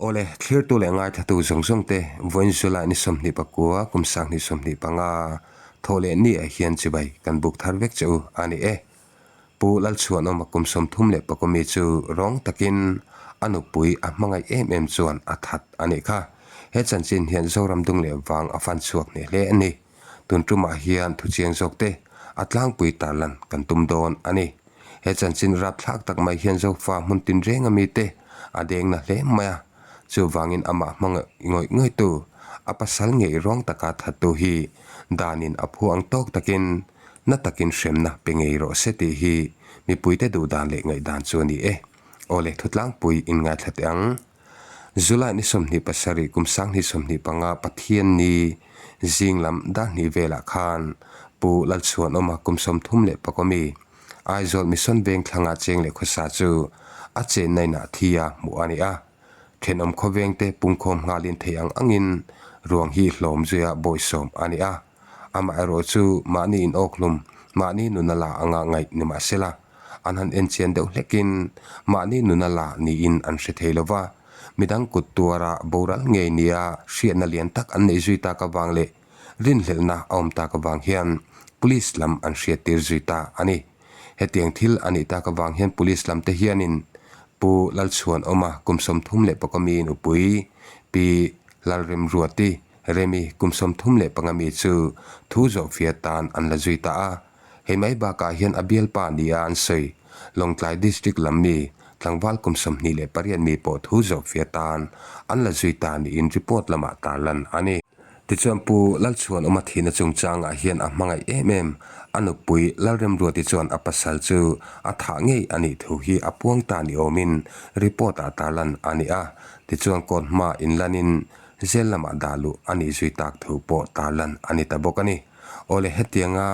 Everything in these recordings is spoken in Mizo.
Awle, thlirtu leh ngaithlatu zawng zawng te, vawiin July ni 24, kum 2025, thawh leh ni ah hian chibai kan buk thar vek che u a ni e. Pu Lalchhuanawma kum 34 mi chu rawng takin a nupui a hmangaih em em chuan a that a nih kha. He chanchin hian Zoram dung leh vang a fan chhuak hneh hle a ni. Tun tumah hian thuchiang zawk te a tlangpui tarlan kan tum dawn a ni. He chanchin rapthlak tak mai hian Zofa hmun tinreng a mite a deng na hle mai a, chuvangin amah hmang ngawih ngawihtu, a pasal ngei ruang taka thattu hi danin a phu ang tawk takin na takin hremna pe ngei rawh se tih hi mipuite duhdan leh ngaihdan chu a ni e. Awle thutlangpui inngaithla teh ang. July ni 27 kum 2025 Pathian ni zing lam dar hnih velah khan Pu Lalchhuanawma kum 34 mi Aizawl Mission Veng thlanga cheng leh khawsa chu a chenna inah thi a hmuh a ni a. Thenawm khawveng te pungkhawm nghalin thei ang angin ruang hi hlawm zuia bawisawm a ni a. Amaherawh chu mahni inawkhlum, mahni nuna la anga ngaih ni mahsela, an han enchian deuh hlekin mahni nuna la niin an hre thei lova, midang kut tuara boral ngei nia hriatna lian tak an neih zui tak avang leh rinhlelhna a awm tak avang hian Police lam an hriattir zui ta a ni. Hetiang thil a nih tak avang hian Police lam te hianin Pu Lalchhuanawma kum 34 mi nupui Pi Lalremruati Remi kum 35 mi chu thu zawhfiah tan an la zui ta a. Hei mai bakah hian a bialpa nia an sawi. Lawngtlai District lam mi tlangval kum 28 mi pawh thu zawhfiah tan an la zui ta niin report lamah tarlan a ni. Tichuan Pu Lalchhuanawma thihna chungchangah hian a hmangaih em em. A nupui Lalremruati chuan a pasal chu a thah ngei a nih thu hi a puang ta ni awmin report-ah tarlan a ni a. Tichuan court hma inlanin Zel lamah dah luh a nih zui tak thu pawh tarlan a ni ta bawk a ni. Awle hetianga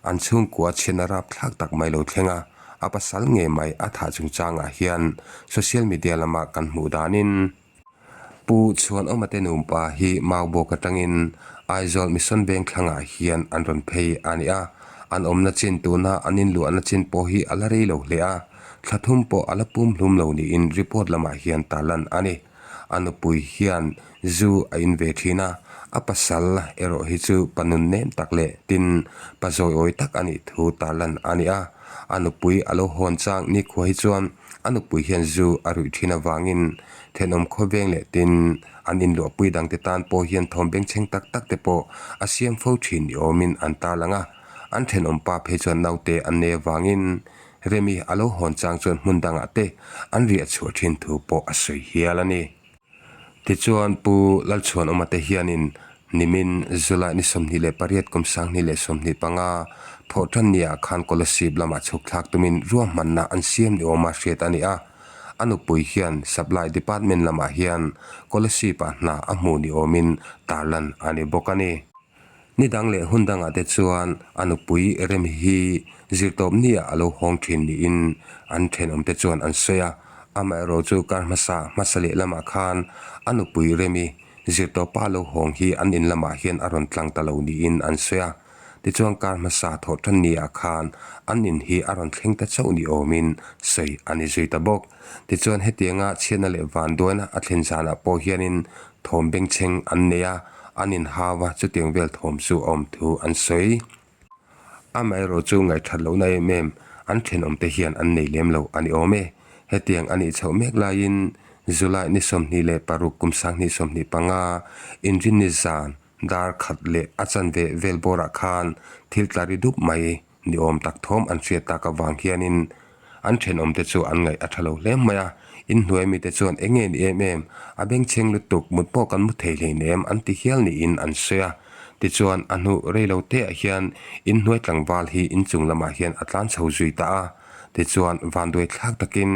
an chhungkua chhiatna rapthlak tak mai lo thleng a, a pasal ngei mai a thah chungchangah hian social media lama kan hmuh danin Pu Chhuanawma te nupa hi Maubawk atangin Aizawl Mission Veng thlangah hian an rawn phei a ni a, an awmna chin tuna an inluahna chin pawh hi a la rei lo hle a, thla thum pawh a la pum hlum lo niin report lamah hian tarlan a ni. A nupui hian zu a in ve thin a, a pasal erawh hi chu pa nun nem tak leh tin pa zawiawi tak a nih thu tarlan a ni a. A nupui a lo hawn chang nikhua hi chuan a nupui hian zu a ruih thin avangin thenawm khawveng leh tin an inluahpui dangte tan pawh hian thawm bengchheng tak tak te pawh a siam fo thin ni awmin an tarlang a. An thenawm pa phei chuan naute an nei avangin Remi a lo hawn chang chuan hmun dangah te an riah chhuah thin thu pawh a sawi hial a ni. Tichuan Pu Lalchhuanawma te hianin nimin July ni 28 kum 2025 thawhtan niah khan Kolasib lamah chhuk thlak tumin ruahmanna an siam ni awma hriat a ni a. A nupui hian Supply Department lamah hian Kolasib-ah hna a hmuh ni awmin tarlan a ni bawk a ni. Ni dang leh hun dangah te chuan a nupui Remi hi zirtawp niah a lo hawng thin niin an thenawmte chuan an sawi a. Amaherawh chu kar hmasa hmasa leh lamah khan a nupui Remi zirtawpa lo hawng hi an in lamah hian a rawn tlang ta lo niin an sawi a. Tichuan kar hmasa thawh tan niah khan an in hi a rawn thleng ta chauh ni awmin sawi a ni zui ta bawk. Tichuan hetianga chhiatna leh vanduaina a thlen zanah pawh hianin thawm bengchheng an nei a, an inhau a, chutiang vel thawm chu a awm thu an sawi. Amaherawh chu ngaihthat lohna em em an thenawmte hian an nei lem lo a ni awm e. Hetiang a nih chhoh mek laiin July ni 26 kum 2025 Inrinni zan dar khat leh a chanve vel bawrah khan thil tla ri dup mai Ni awm tak thawm an hriat tak avang hianin an thenawmte chu an ngaih a tha lo hle mai a, inhnuai mite chuan eng nge ni em em, a bengchheng lutuk, mut pawh kan mu thei hleinem an ti hial niin an sawi a. Tichuan a hnu rei lo teah hian inhnuai tlangval hi inchung lamah hian a tlan chho zui ta a. Tichuan vanduai thlak takin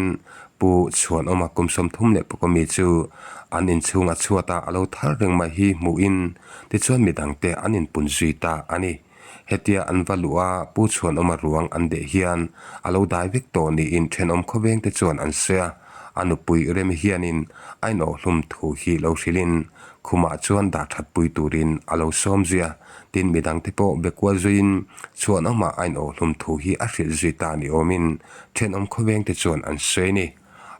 Pu Chhuanawma kum 31 mi chu an inchhung a chhuat a, a lo thar reng mai hi hmuhin tichuan midangte an inpun zui ta a ni. Hetia an va luh a, Pu Chhuanawma ruang an deh hian a lo dai vek tawh niin thenawm khawvengte chuan an sawi a. A nupui Remi hianin a inawhhlum thu hi lo hrilhin khumah chuan dah that pui turin a lo sawm zui a. Tin, midangte pawh be kual zuiin Chhuanawma a inawhhlum thu hi a hrilh zui ta ni awmin thenawm khawvengte chuan an sawi a ni.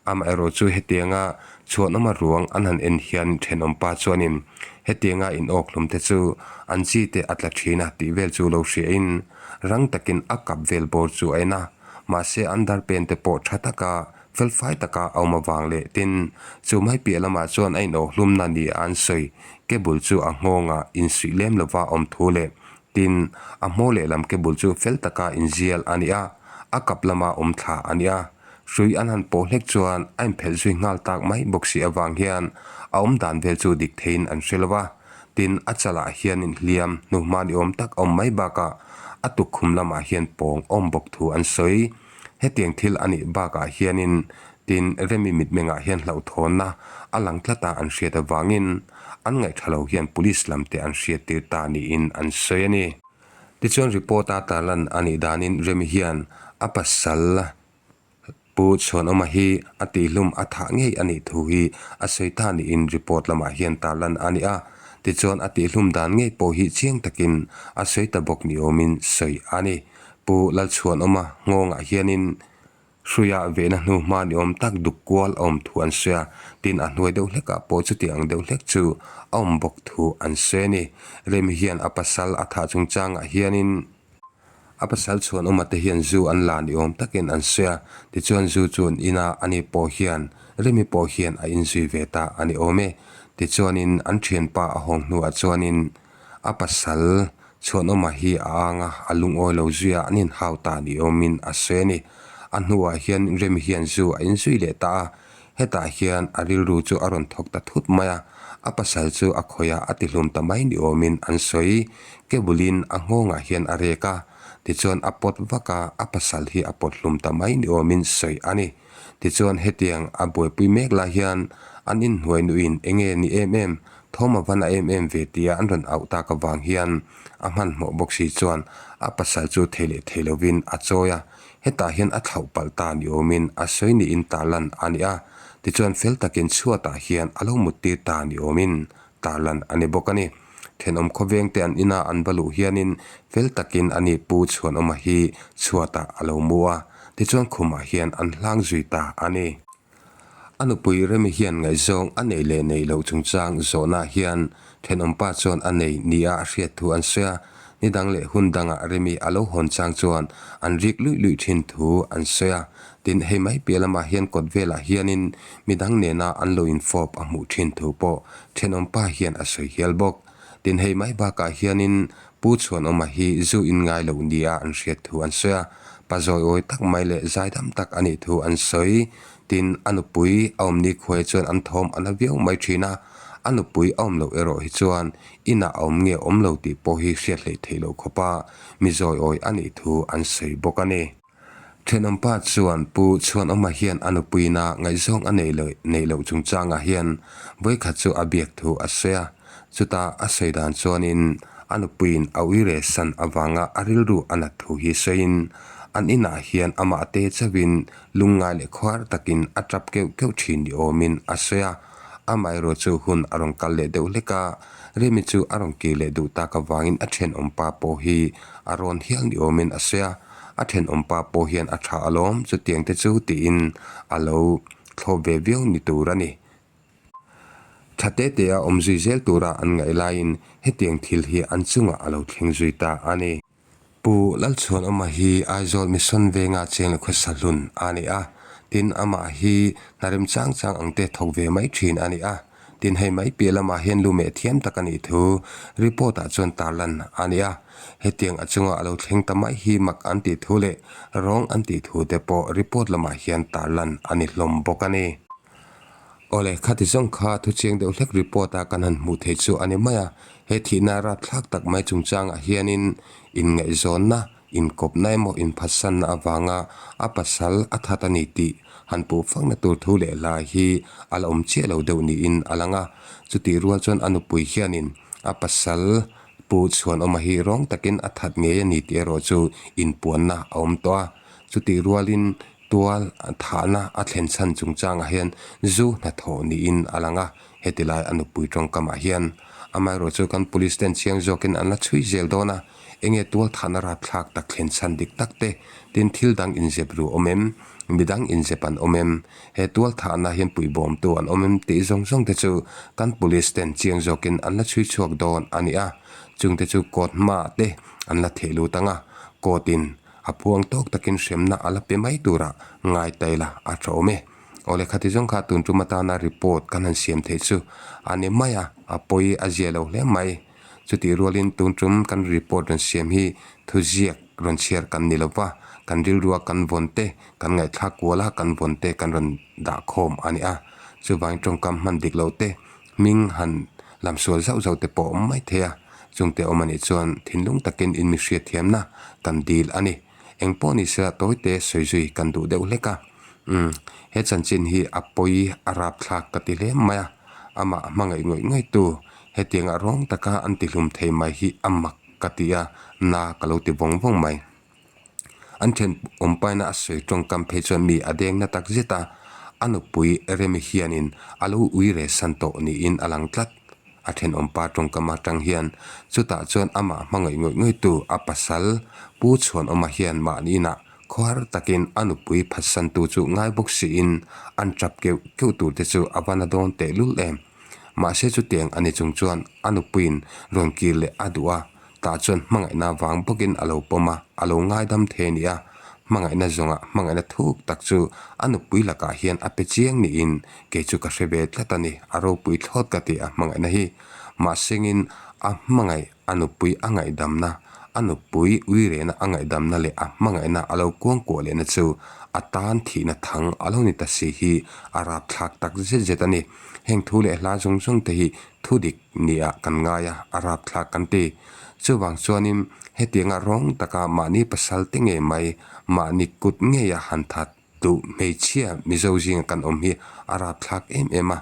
Amaherawhchu hetianga chhuanawma ruang an han en hian thenawmpa chuanin hetianga inawkhlum te chu an chi te a tla thin a tih vel chu lo hriain rang takin a kap vel bawr chu a en a, mahse an darpen te pawh tha taka felfai taka a awm avang leh tin chu mai piah lamah chuan a inawkhlumna ni a an sawi ke bul chu a nghawngah insuih lem lova awm thu leh tin a hmaw lehlam ke bul chu fel taka inzial a ni a, a kap lama awm thla a ni a. Hrui an han pawh hlek chuan a inphelh zui nghal tak mai bawk si avang hian a awm dan vel chu dik theiin an hre lo va. Tin, a chalah hian inhliam hnuhma ni awm tak a awm mai bakah a tukkhum lamah hian pawng a awm bawk thu an sawi. Hetiang thil a nih bakah hianin tin Remi mitmengah hian hlauhthawnna a lang tlat a an hriat avangin an ngaihṭha lo hian police lam te an hriattir ta niin an sawi a ni. Tichuan report a tarlan a nih danin Remi hian a pasal Pu Chhuanawma hi a tihhlum a thah ngei a nih thu hi a sawi ta niin report lamah hian tarlan a ni a. Tichuan a tihhlum dan ngei pawh hi chiang takin a sawi ta bawk ni awmin sawi a ni. Pu Lalchhuanawma nghawngah hianin Hruia vehna hnu hma ni awm tak duk kual a awm thu an sawi a, tin a hnuai deuh hlekah pawh chuti ang deuh hlek chu a awm bawk thu an sawi a ni. Remi hian a pasal a thah chungchangah hianin a pasal chhuan awmate hian zu an la ni awm takin an sawi a, tichuan zu chu an in a, ani pawh hian Remi pawh hian a inzui ve ta a ni awm e. Tichuanin an thianpa a hawng hnuah chuanin a pasal Chhuanawma hi a ang a, a lungawi lo zui a, an inhau ta ni awmin a sawi a ni. A hnuah hian Remi hian zu a inzui leh ta a, hetah hian a rilru chu a rawn thawk ta thut mai a, a pasal chu a khawih a, a tihlum ta mai ni awmin an sawi. Kebulin a nghawngah hian a rek a, tichuan a pawt vak a, a pasal hi a pawt hlum ta mai ni awmin sawi a ni. Tichuan hetiang a buaipui mek lai hian an inhnuai nuin enge ni em em, thawm a van a em em ve tia an rawn auh tak avang hian a hmanhmawh bawk si chuan a pasal chu thei leh thei lovin a chawi a, hetah hian a thlauh palh ta ni awmin a sawi niin tarlan a ni a, tichuan fel takin chhuatah hian a lo muttir ta ni awmin tarlan a ni bawk a ni. Thenawm khawvengte an ina an va luh hianin fel takin a ni Pu Chhuanawma hi chhuatah a lo mu a, tichuan khumah hian an hlang zui ta a ni. A nupui Remi hian ngaihzawng a neih leh neih loh chungchang zawhnaah hian thenawmpa chuan a nei nia a hriat thu an sawi a, ni dang leh hun dangah Remi a lo hawn chang chuan an rik luih luih thin thu an sawi a, Tin, hei mai piah lamah hian kawt velah hianin midang nena an lo infawp a hmuh thin thu pawh thenawmpa hian a sawi hial bawk. Tin, hei mai bakah hianin Pu Chhuanawma hi zu in ngai loh nia an hriat thu an sawi a, pa zawiawi tak mai leh zaidam tak a nih thu an sawi. Tin, a nupui a awm nikhuai chuan an thawm a na viau mai thin a, a nupui a awm loh erawh hi chuan inah a awm nge awm lo tih pawh hi hriat hleih theih loh khawpa mi zawiawi a nih thu an sawi bawk a ni. Thenawmpa chuan Pu Chhuanawma hian a nupuina ngaihzawng a neih loh neih loh chungchangah hian vawikhat chu a biak thu a sawi a. Chutah a sawi dan chuanin a nupuiin a uire san avanga a rilru a nat thu hi sawiin an inah hian amah te chauhin lungngai leh khuar takin a tap keuh keuh thin ni awmin a sawi a. Amaherawh chu hun a rawn kal leh deuh hlek a, Remi chu a rawn kir leh duh tak avangin a thenawmpa pawh hi a rawn hial ni awmin a sawi a. A thenawmpa pawh hian a tha alawm chutiang te chu tiin a lo thlawp ve viau ni tur a ni. Tha te te a awm zui zel tura an ngaih laiin hetiang thil hi an chungah a lo thleng zui ta a ni. Pu Lalchhuanawma hi Aizawl Mission Venga cheng leh khawsa hlun a ni a, tin amah hi hna rem chang chang ang te thawk ve mai thin a ni a. Tin hei mai piah lamah hian lu meh thiam tak a nih thu report ah chuan tarlan a ni a, hetiang a chunga a lo thleng ta mai hi mak an tih thu leh rawng an tih thu te pawh report lamah hian tarlan a ni hlawm bawk a ni. Awle, khati zawng kha thu chiang deuh hlek report a kan han hmuh theih chu a ni mai a, he thihna rapthlak tak mai chungchangah hianin inngaihzawnna Inkawpna emaw inphatsanna avanga a pasal a that a ni tih han puh fakna tur thu leh hla hi a la awm chiah lo deuh niin a lang a. Chutih rual chuan a nupui hianin a pasal Pu Chhuanawma hi rawng takin a that ngei a ni tih erawh chu inpuanna a awm tawh a. Chutih rualin tual thahna a thlen chhan chungchangah hian zu hnathawh niin a lang a. Heti lai a nupui tawngkamah hian amaherawh chu kan police ten chiang zawkin an la chhui zel dawn a. Enge tualthahna rapthlak tak thlen chhan dik tak te, tin thil dang inzep ru awm em? Midang inzep an awm em? He tualthahna hian puihbawmtu an awm em tih zawng zawng te chu kan police ten chiang zawkin an la chhui chhuak dawn a ni a. Chungte chu court hmaah te an la theh lut ang a, court in a phuang tawk takin hremna a la pe mai turah ngai ta ila a tha awm e. Awle khati zawng kha tun tum atana report kan han siam theih chu a ni mai a, a pawi a zia lo hle mai. Chutih rualin tun tum kan report rawn siam hi thuziak rawn chhiar kan ni lova, kan rilrua kan vawn te, kan ngaihthlak kuala kan vawn te kan rawn dah khawm a ni a. Chuvangin tawngkam hman dik loh te, hming han lam sual zauh zauh te pawh awm mai thei a, chungte awm a nih chuan thinlung takin in mi hriatthiamna kan dil a ni. Eng pawh ni sela tawite sawi zui kan duh deuh hlek a. Umm, he chanchin hi a pawi a rapthlak ka ti hle mai a, amah hmangaih ngawih ngawih tu hetianga rawng taka an ti hlum thei mai hi a mak ka ti a, na ka lo ti vawng vawng mai. An then awmpaina a sawi tawngkam phei chuan mi a deng na tak zet a, a nupui Remi hianin a lo ui re san tawh niin a lang tlat. A thenawmpa tawngkam atang hian chutah chuan amah hmangaih ngawih ngawihtu a pasal Pu Chhuanawma hian mahni inah khuar takin a nupui phatsantu chu ngai bawk siin an tap keuh keuh tur te chu a va na dawn tehlul em. Mahse chutiang a ni chung chuan a nupuiin rawn kir leh a duh a, tah chuan hmangaihna vang bawkin a lo pawm a, a lo ngaidam thei a ni a. Hmangaihna zawngah hmangaihna thuk tak chu a nupui lakah hian a pe chiang niin kei chu ka hre ve tlat a ni, a ropui thlawt ka ti a hmangaihna hi. Mahsengin a hmangaih a nupui a ngaihdamna, a nupui uirehna a ngaihdamna leh a hmangaihna a lo kuangkuah lehna chu a tan thihna thang a lo ni ta si hi a rapthlak tak zet zet a ni. Heng thu leh hla zawng zawng te hi thu dik nia kan ngai a, a rapthlak kan ti. Chuvang chuanin hetianga rawng taka mahni pasal te ngei mai, mahni kut ngeia han that duh hmeichhia Mizo zinga kan awm hi a rapthlak em em a.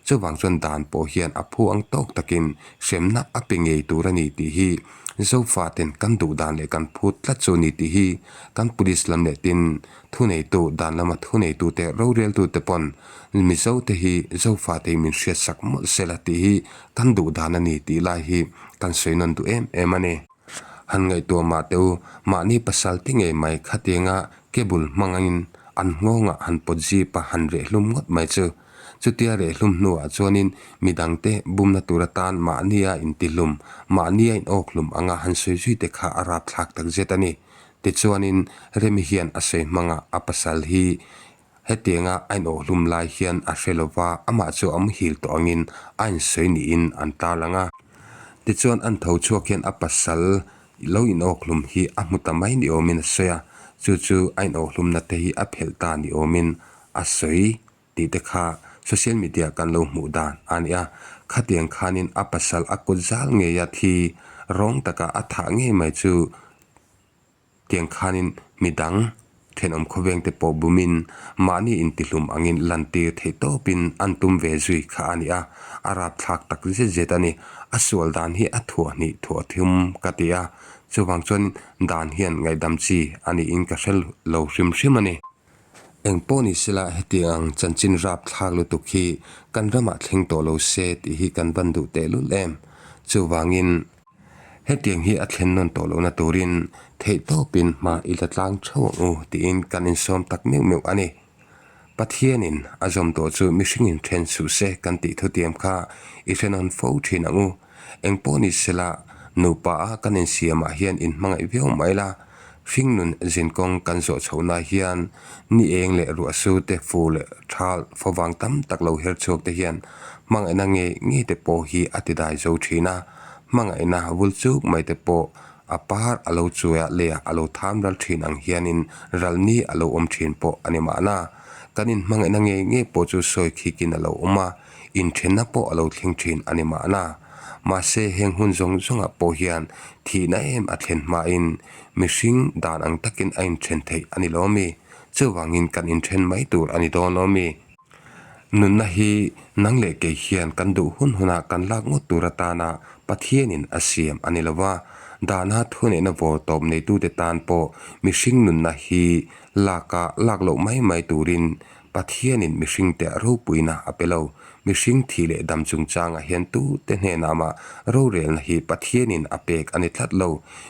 Chuvang chuan dan pawh hian a phu ang tawk takin hremna a pe ngei tur a ni tih hi Zofaten kan duh dan leh kan phut tlat chu a ni tih hi kan police lam leh tin Thuneitu, dan lama thuneitute, roreltute pawn Mizote hi Zofate hi min hriatsak mawlh se la tih hi kan duh dan a ni tih lai hi kan sawi nawn duh em em a ni. Han ngaihtuah mah teh u, mahni pasal ti ngei mai khatianga cable hmangin an nghawngah han pawt zip a han rehhlum ngawt mai chu. Chutia rehhlum hnuah chuanin midangte bumna tur atan mahnia intihlum, mahnia inawkhlum anga han sawi zui te kha a rapthlak takzet a ni. Tichuanin Remi hian a sawi hmangah a pasal hi hetianga a inawhhlum lai hian a hre lova, amah chu a muhil tawh angin a insawi niin an tarlang a. Tichuan an tho chhuak hian a pasal lo inawkhlum hi a hmu ta mai ni awmin a sawi a, chu chu a inawhhlumna te hi a phelh ta ni awmin a sawi tih te kha social media kan lo hmuh dan a ni a, khatiang khanin a pasal a kut zal ngeia thi rawng taka a thah ngei mai chu tiang khanin midang thenawm khawveng te pawh bumin mahni intihlum angin lantir theih tawpin an tum ve zui kha a ni a, a rapthlak tak zet zet a ni. A sual dan hi a thuah hnih thuah thum ka ti a, chuvang chuan dan hian ngaihdam chi a niin ka hre lo hrim hrim a ni. Eng pawh ni sela hetiang ang chanchin rapthlak lutuk hi kan ramah thleng tawh lo se tih hi kan van duh tehlul em. Chuvangin. Hetiang hi a thlen nawn tawh lohna turin theihtawpin hma i la tlang theuh ang u tiin kan insawm tak meuh meuh a ni. Pathianin a zawm tawh chu mihringin then suh se kan tih thutiam kha i hre nawn fo thin ang u. Eng pawh ni sela nupa a kan insiamah hian inhmangaih viau mai la, hringnun zinkawng kan zawh chhohna hian ni eng leh ruahsu te fu leh thal favang tam tak lo her chhuak te hian hmangaihna ngei ngei te pawh hi a ti dai zo thin a. Hmangaihna vul chuk mai te pawh a par a lo chuai a, leiah a lo tham ral thin ang hianin ralni a lo awm thin pawh a ni mahna. Kan inhmangaihna ngei ngei pawh chu sawi khikin a lo awm a, inthenna pawh a lo thleng thin a ni mahna. Mahse heng hun zawng zawngah pawh hian thihna em a thlen hmain mihring dan ang takin a inthen theih a ni lo mi? Chuvangin kan inthen mai tur a ni dawn lo mi? Nunna hi nang leh kei hian kan duh hun hunah kan lak ngawt tur atana Pathianin a siam a ni lo va, dahna thuneihna vawr tawp neitute tan pawh mihring nunna hi laka lak loh mai mai turin Pathianin mihringte ropuina a pe lo. Mihring thih leh dam chungchangah hian tute hnenah mah rorelna hi Pathianin a pek a ni tlat lo.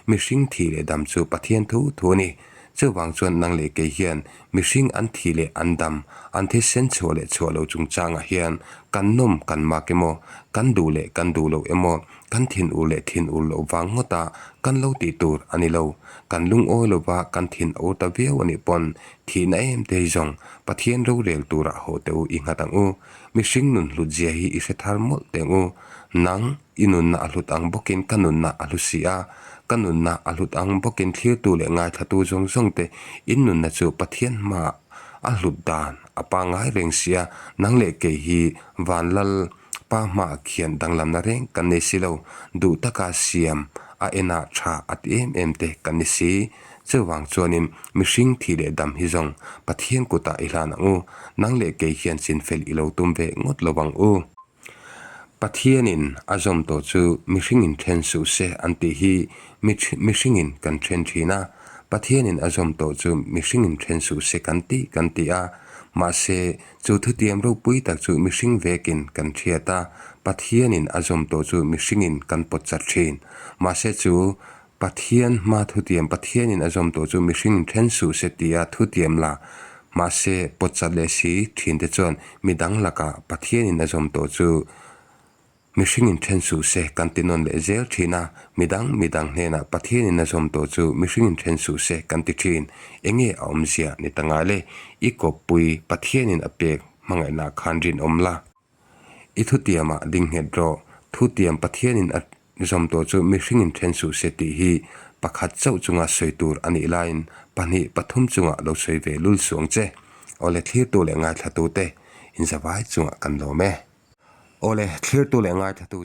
Mihring thih leh dam chu Pathian thu thu a ni. Chuvang chuan nang leh kei hian mihring an thih leh an dam, an thisen chhuah leh chhuah lo chungchangah hian kan nawm kan mak emaw, kan duh leh kan duh lo emaw, kan thin ur leh thin ur loh vang ngawta kan lo tih tur a ni lo. Kan lungawi lova kan thin a ur ta viau a nih pawn thihna em te hi zawng Pathian rorel turah haw teh u i nghat ang u. Mihring nun hlut zia hi i hre thar mawlh teh ang u. Nang, i nunna a hlut ang bawkin ka nunna a hlu si a. Ka nunna a hlut ang bawkin thlirtu leh ngaithlatu zawng zawng te in nunna chu Pathian hmaah a hlut dan a pangngai reng si a. Nang leh kei hi van lal pa hmaah khian danglamna reng kan nei si lo. Duh taka siam a enah tha a ti em em te kan ni si. Chuvang chuanin mihring thih leh dam hi zawng Pathian kutah i hlan ang u. Nang leh kei hian chinfel i lo tum ve ngawt lo ang u. Pathianin a zawm tawh chu mihringin then suh se an tih hi mihringin kan then thin a. Pathianin a zawm tawh chu mihringin then suh se kan ti kan ti a. Mahse, chu thutiam ropui tak chu mihring vekin kan hriat a, Pathianin a zawm tawh chu mihringin kan pawt chat thin. Mahse chu Pathian hma thutiam Pathianin a zawm tawh chu mihring then suh se tia thutiam la. Mahse, pawtchat leh si thinte chuan midang lakah Pathianin a zawm tawh chu mihringin then suh se kan ti nawn leh zel thin a, midang midang hnenah Pathianin a zawm tawh chu mihringin then suh se kan ti thin. Enge a awmzia ni ta ngai le? I kawppui Pathianin a pek hmangaihnaah khan rinawm la. I thutiamah ding nghet rawh. Thutiam Pathianin a zawm tawh chu mihringin then suh se tih hi pakhat chauh chunga sawi tur a nih laiin pahnih pathum chungah lo sawi ve lul suh ang che. Awle thlirtu leh ngaithlatute inzavai chungah kan lawm e. Awle thlirtu leh ngaithlatu.